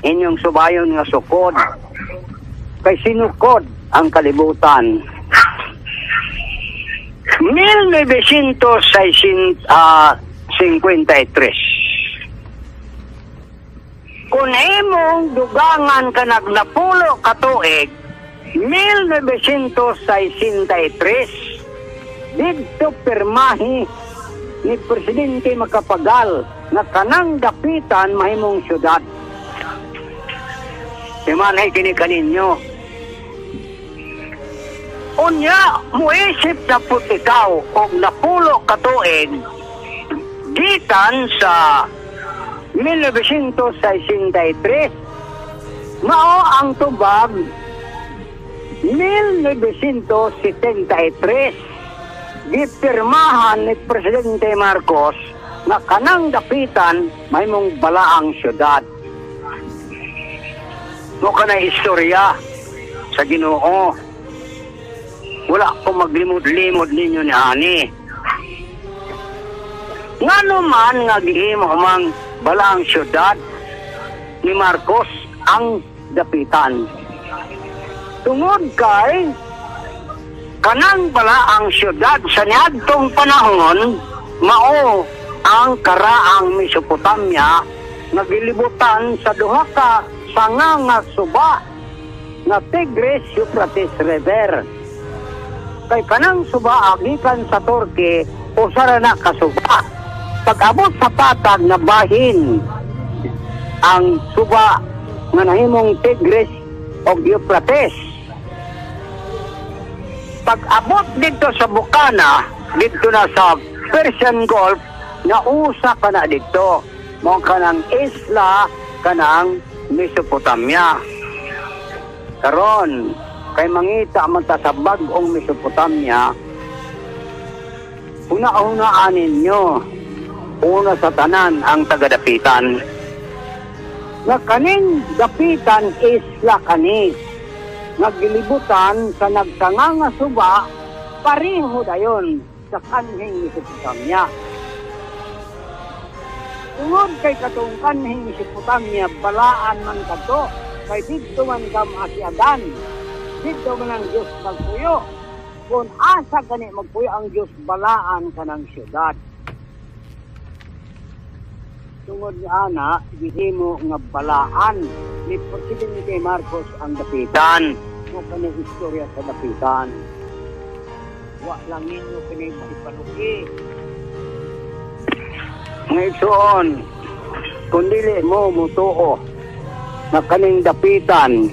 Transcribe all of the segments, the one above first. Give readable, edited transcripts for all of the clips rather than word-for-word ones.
Inyong subayon nga sukod. Kay sinukod ang kalibutan. 1953. Kung imong dugangan ka nagnapulo ka tuig, 1963, didto pirmahi ni Presidente Macapagal nga kanang Dapitan mahimong syudad. Timanay kini kaninyo. Unya, muisip na pud ikaw og napulo ka tuig gikan sa 1963, mao ang tubag 1973, gipirmahan ni Presidente Marcos nga kanang Dapitan mahimong balaang syudad. Mo kanay istorya sa Ginoo. Wala ko maglimod-limod ninyo ni ani. Ngano man nga gihimo mang balaang syudad ni Marcos ang Dapitan? Tungod kay kanang balaang syudad sa niadtong panahon mao ang karaang Mesopotamia nga gilibutan sa duha ka sanga nga suba nga Tigris Euphrates River. Kay kanang suba gikan sa Turkey, usa ra na ka suba. Pag-abot sa patag na bahin ang suba nga nahimong Tigris o Euphrates. Pag-abot dito sa Bukana, dito na sa Persian Gulf, nausa ka na dito. Mo kanang isla kanang Mesopotamia. Karon, kay mangita man ta sa bag-ong Mesopotamia, una-unaan ninyo, una sa tanan ang taga-Dapitan. Nga kaning Dapitan isla kani, nga gilibutan sa nagsanga nga suba, pareho dayon sa kanhing Mesopotamia. Tungod kay katong kanhing Mesopotamia, balaan man kadto, kay didto man kam asiadan, didto man ang Diyos magpuyo. Kung asa gani magpuyo ang Diyos, balaan kanang syudad. Tungod ni ana, gihimo nga balaan ni Presidente Marcos ang Dapitan. Mo kani istorya sa Dapitan. Wa lang ninyo kini ipaluki. Mga igsoon, kung dili mo mutuo na kaning Dapitan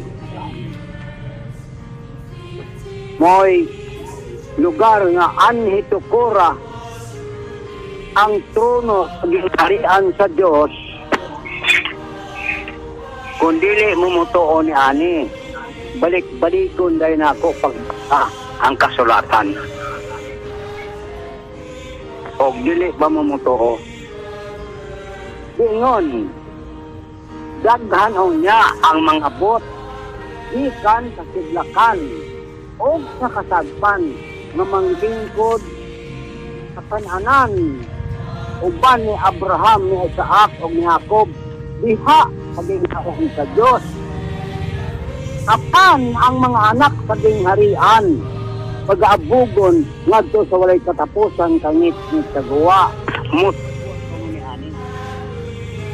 mo'y lugar nga anhi tukora ang trono sa gingharian sa Dios, kung dili mo mutuo ni ani, balik-balikon dahil nako pagbasa ang kasulatan. Og dili ba mo mutuo? Ingon, daghan niya ang mga bot gikan sa sidlakan o sa kasagpan nga manglingkod sa kananan uban ni Abraham, ni Isaac ug ni Jacob diha sa gingharian sa Dios. Apan ang mga anak sa gingharian pag-aabugon ngadto sa walay katapusan kangit ni Saguwa.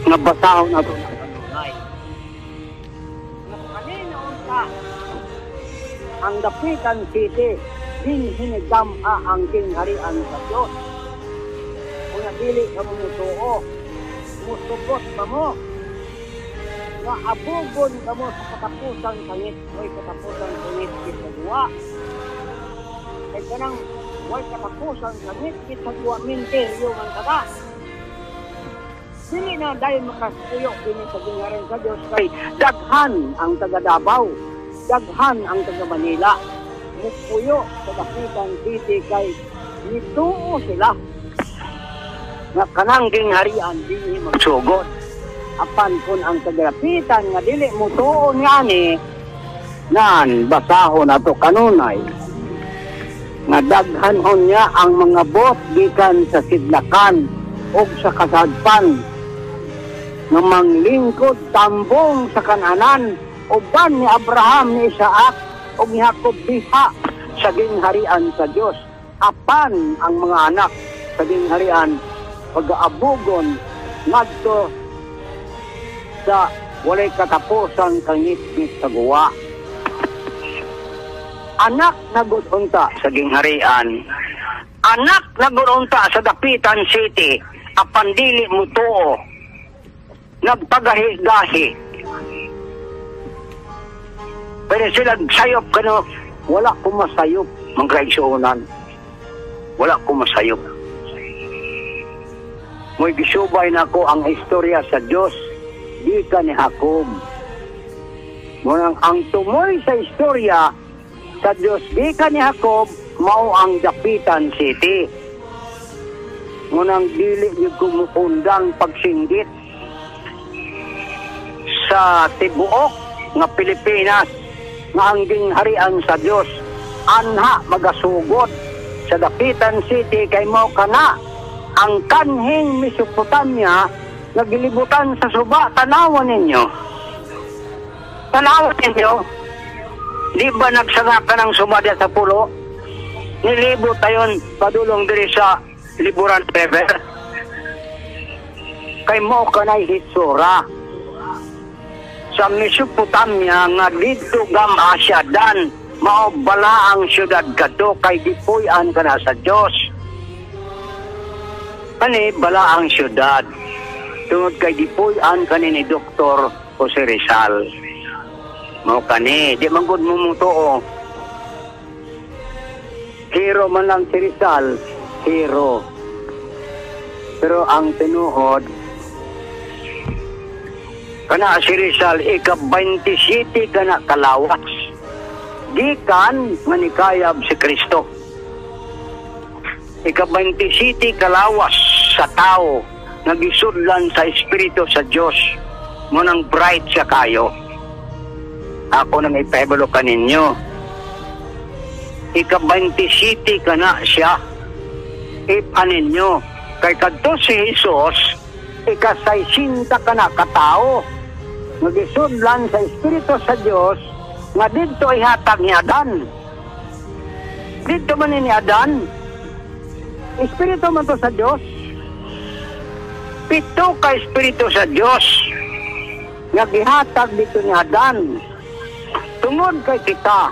Nga basahon ato na kanunay. Nga kanina unta ang Dapitan City din hinigama ang gingharian sa Dios. Kung dili ka mo mutuo, musugot ka mo, nga abugon ka mo sa katapusan kangit, way katapusan kangit kitagwa. Kay kanang way katapusan kangit kitagwa minteryo man kada. Dili na dahil makasuyo kini sa gingharian sa Dios kay daghan ang taga Davao, daghan ang taga Manila. Mupuyo sa Dapitan City kay nituo sila nga kanang gingharian dinhi magsugod. Apan kun ang taga Dapitan nga dili mutuo niani, nan basahon ato kanunay nga daghan niya ang mga bot gikan sa sidlakan ug sa kasadpan Nga manglingkod tambong sa Kananan uban ni Abraham, ni Isaac ug ni Jacob diha sa gingharian sa Dios. Apan ang mga anak sa gingharian pag-aabugon ngadto sa walay katapusan kangitngit sa guwa. Anak na gud unta sa gingharian, anak na gud unta sa Dapitan City, apan dili mo tuo, nagpagahi-gahi. Pero sila sayop kano, wala ko masayop, mga kaigsuonan. Wala ko masayop. Mo'y gisubay na ko ang istorya sa Diyos, di ka ni Jacob. Munang ang tumoy sa istorya sa Diyos, di ka ni Jacob, mao ang Dapitan City. Munang dili niyo kumukundang pagsinggit sa tibuok nga Pilipinas nga ang gingharian sa Dios anha magasugod sa Dapitan City kay mao kana ang kanhing Mesopotamia nga gilibutan sa suba. Tanawan ninyo, tanawan ninyo, di ba nagsanga ka ng suba diya sa pulo? Nilibot tayon padulong diri sa Liburan River kay mao kanay hitsura sa Mesopotamia nga didto gam Asia dan mao bala ang syudad kadto kay gipuy-an kana sa Dios. Kani bala ang syudad tungod kay gipuy-an kani ni Dr. Jose Rizal. Mao kani di man gud mumutuo. Hero man lang si Rizal, hero. Pero ang tinuod kana si Rizal ika-27 kana kalawas gikan nga nikayab si Kristo. Ika-27 kalawas sa tao nga gisudlan sa Espiritu sa Dios, mo nang bright siya kayo. Ako nang ipahibalo kaninyo. Ika-27 kana siya. Ipaninyo kay kadto si Jesus ika-60 kana katao nga gisudlan sa Espiritu sa Dios nga didto ihatag ni Adan. Didto man ni Adan, Espiritu man to sa Dios. Pito ka Espiritu sa Dios nga gihatag dito ni Adan. Tungod kay kita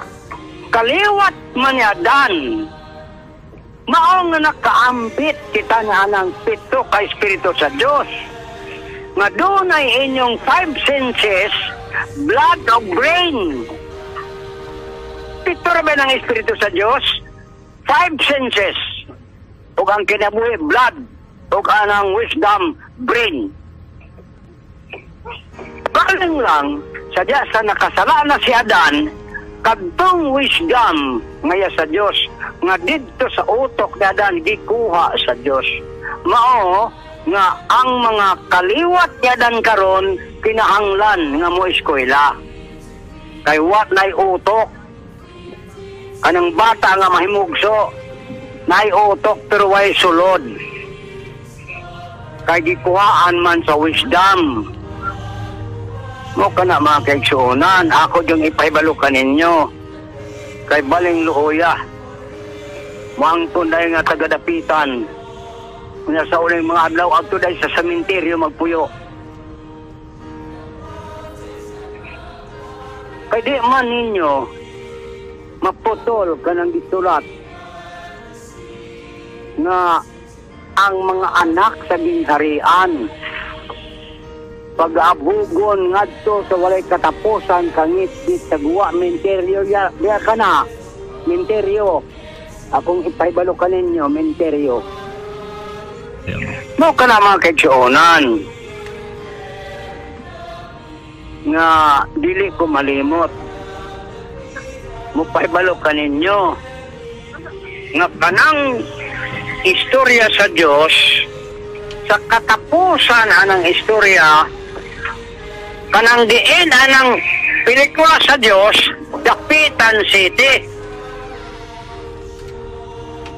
kaliwat man ni Adan, mao nga nakaambit kita nga anang pito ka Espiritu sa Dios nga dunay inyong 5 senses, blood o brain. Pito ra ba ng Espiritu sa Dios? 5 senses. Ug ang kinabuhi blood ug anang wisdom brain. Galing lang sadya sa nakasala na si Adan kadtong wisdom ngaya sa Dios nga didto sa utok ni Adan gikuha sa Dios. Mao nga ang mga kaliwat ni Adan karon kinahanglan nga mo eskwela. Kay wat nay utok. Kanang bata nga mahimugso nay utok pero way sulod. Kay gikuhaan man sa wisdom. Mo kana mga kaigsuonan, ako yung ipahibalo kaninyo. Kay baling luoya. Moangkon dahil nga tagadapitan. Kunya sa uling mga adlaw adto dahil sa sementeryo magpuyo. Kay di man ninyo maputol kanang gisulat nga ang mga anak sa gingharian pag-abugon ngadto sa walay katapusan kangitngit sa guwa menteryo ya ka na menteryo. Akong ipahibalo kaninyo menteryo. Mo ka na mga kaigsuonan nga dili ko malimot. Mupahibalo kaninyo nga kanang istorya sa Dios sa katapusan anang istorya kanang diin anang pelikula sa Dios Dapitan City.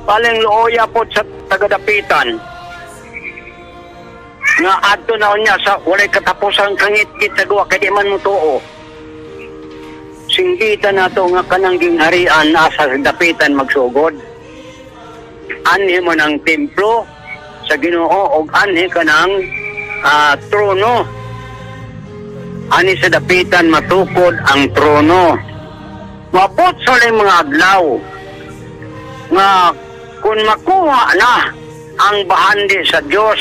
Paling luoya po sa tagadapitan. Nga adto na niya sa walay katapusang kangitngit sa guwa kay di man mo tuo. Singgitan nato nga kanang gingharian nasa Dapitan magsugod. Anhi mo ng templo sa Ginoo og anhi kanang trono. Ani sa Dapitan matukod ang trono. Mabot sa uling mga adlaw nga kung makuha na ang bahandi sa Dios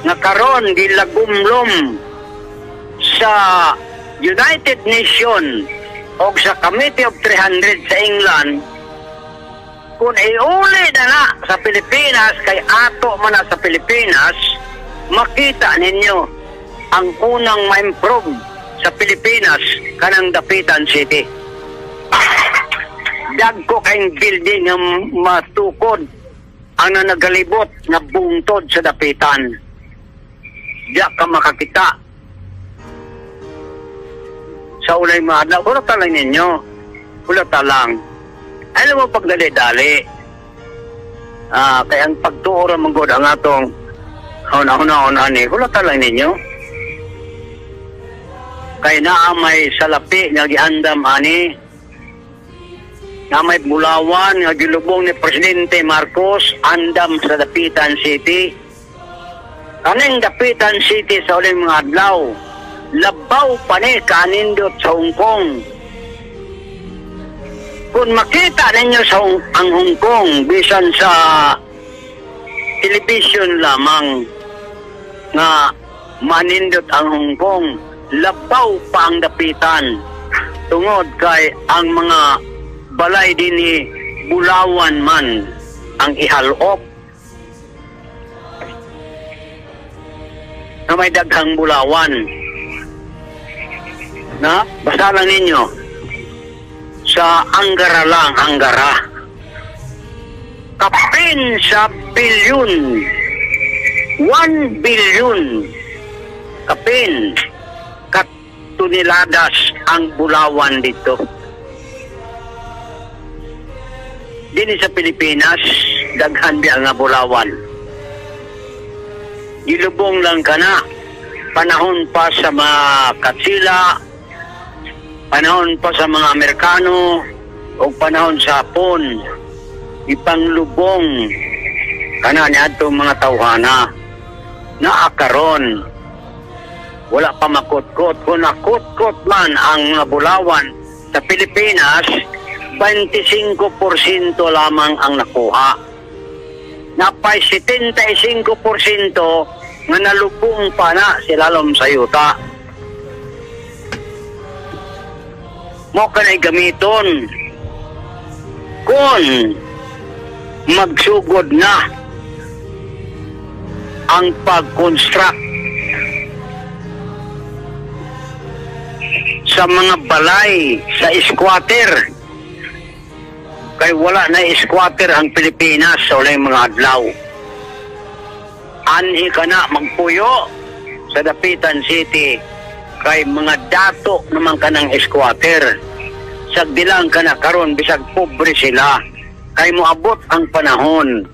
nga karon gilagumlom sa United Nation o sa Committee of 300 sa England, kung iuli na na sa Pilipinas, kay ato man na sa Pilipinas, makita ninyo ang unang ma-improve sa Pilipinas kanang Dapitan City. Dagko kayong building nga matukod ang nanagalibot nga bungtod sa Dapitan. Diya ka makakita sa ulay mga adlaw. Hulata lang ninyo. Hulata lang. Alam mo pagdali-dali. Kaya ang pagtuo ra man gud ang atong una-una ni, hulata lang ninyo. Kay naa may salapi nga giandam ani, na may bulawan nga gilubong ni Presidente Marcos andam sa Dapitan City. Kaning Dapitan City sa uling mga adlaw, labaw pa ni kanindot sa Hong Kong. Kung makita ninyo sa ang Hong Kong, bisan sa television lamang nga manindot ang Hong Kong, labaw pa ang Dapitan. Tungod kay ang mga balay dinhi bulawan man ang ihalop na may daghang bulawan. Na, basta lang ninyo sa Angara lang, Angara. Kapin sa bilyon, 1 billion kapin katuneladas ang bulawan dito. Dini sa Pilipinas, daghan biya nga bulawan. Gilubong lang ka na. Panahon pa sa mga Katsila, panahon pa sa mga Amerikano, o panahon sa Hapon, ipanglubong kana niadtong mga tawhana. Naakaron, wala pa makutkot. Kung nakutkot man ang mga bulawan sa Pilipinas, 25% lamang ang nakuha. Napay 75% nga nalubong pa na silalom sa yuta. Mo kanay gamiton kung magsugod na ang pag-construct sa mga balay sa squatter. Kay wala na squatter ang Pilipinas sa walay mga adlaw. Anhi ka na magpuyo sa Dapitan City kay mga dato naman ka ng squatter. Sagdilang ka na karon bisag pobre sila kay moabot ang panahon.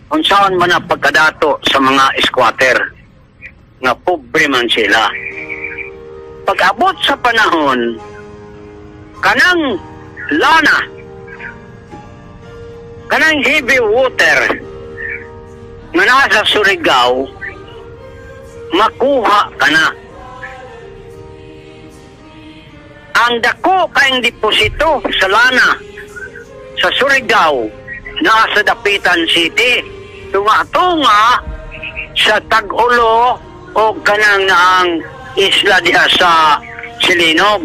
Unsaon man ang pagkadato sa mga squatter nga pobre man sila. Pag-abot sa panahon kanang lana, kanang heavy water nga nasa Surigao, makuha ka na. Ang dako kayong deposito sa lana sa Surigao nasa Dapitan City, tunga-tunga sa Tag-Ulo o kanang naang isla diha sa Silinog.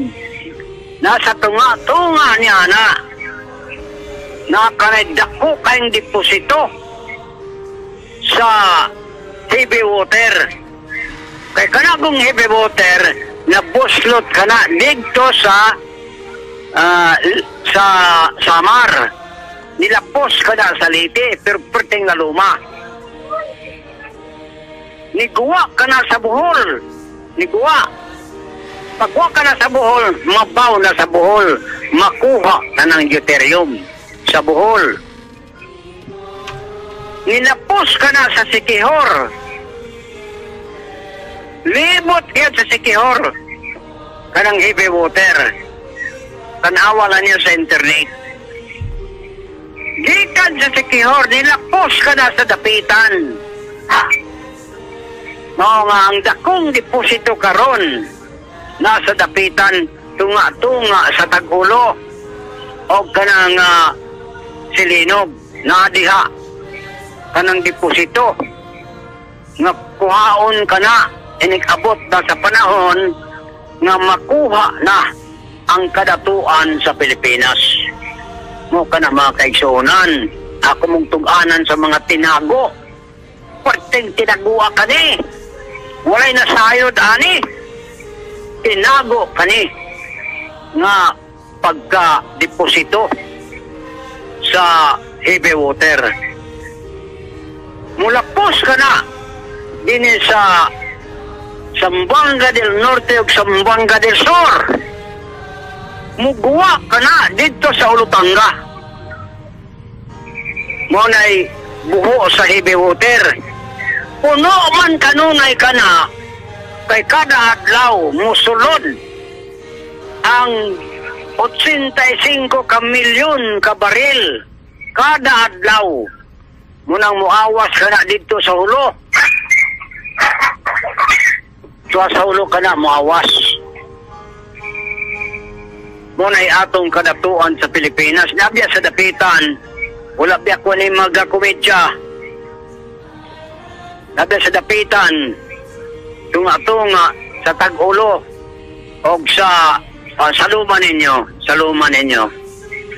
Nasa tunga-tunga niya na nakanay dako kayong deposito sa heavy water. Kay kanagong heavy water nabuslot ka na dito sa Samar. Nilapos ka na sa Leyte, pero perting na luma. Niguwa ka na sa Bohol. Niguwa. Pagwa ka na sa Bohol, mabaw na sa Bohol, makuha na ng deuterium sa Bohol. Nilapos ka na sa Sikihor. Libot gyud sa Siquijor kanang heavy water. Tanawa lang niyo sa internet. Gikan sa Siquijor, nilapos ka na sa Dapitan. Mao nga ang dakong deposito karon nasa Dapitan, tunga-tunga sa Tag-ulo o kanang Silinog na diha kanang deposito nga kuhaon ka na inig-abot na sa panahon nga makuha na ang kadatuan sa Pilipinas. Mo kana mga kaigsuonan, ako mong tug-anan sa mga tinago. Perting tinagua kani. Walay nasayod ani. Tinago kani nga pagka-deposito sa heavy water. Mulapos ka na dinhi sa Zamboanga del Norte ug Zamboanga del Sur. Muguwa ka na didto sa Olutanga. Mao nay buho sa heavy water. Puno man kanunay ka na kay kada adlaw musulod ang 85 ka milyon ka baril kada adlaw. Munang muawas ka na didto sa Jolo. Tuwa sa Jolo ka na muawas. Muna'y atong kadatuan sa Pilipinas. Nabya sa Dapitan, wala biya ko ni magakomedya. Nabya sa Dapitan, tunga-tunga sa Tag-ulo o sa saluma ninyo, saluma ninyo.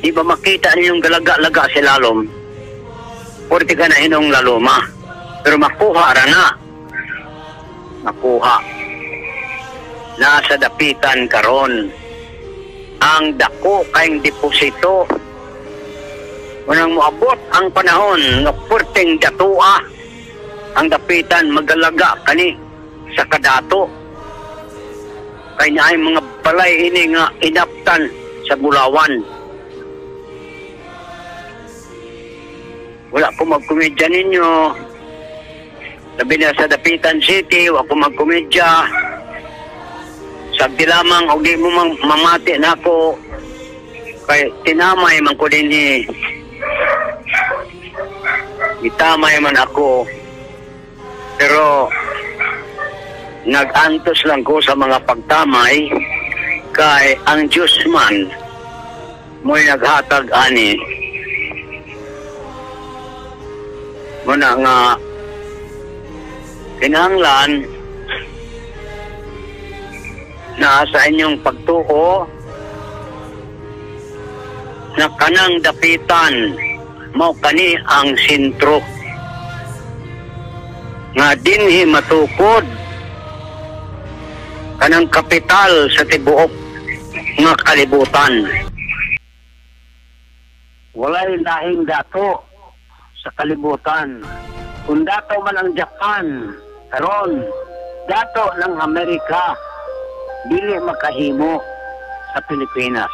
Di ba makita ninyong galaga-laga si lalom? Pwede ka na inong laloma. Pero makuha ra na. Makuha. Nasa Dapitan karon ang dako kayong deposito. Unang moabot ang panahon nga purting datua ang Dapitan, magalaga kani sa kadato. Kay naay mga balay ini nga inaptan sa Bulawan. Wala ko magkomedya ninyo. Sabi na sa Dapitan City, wala ko magkomedya. Sagdi lamang, og di mo mamati na ako. Kay tinamay man ko din eh. Itamay man ako. Pero nag-antos lang ko sa mga pagtamay kay ang Diyos man mo'y naghatag ani. Muna nga kinahanglan na sa inyong pagtuo na kanang Dapitan mao kani ang sentro nga dinhi matukod kanang kapital sa tibuok nga kalibutan. Walay lahing dato sa kalibutan. Kung dato man ang Japan karon, dato ng Amerika, dili makahimo sa Pilipinas.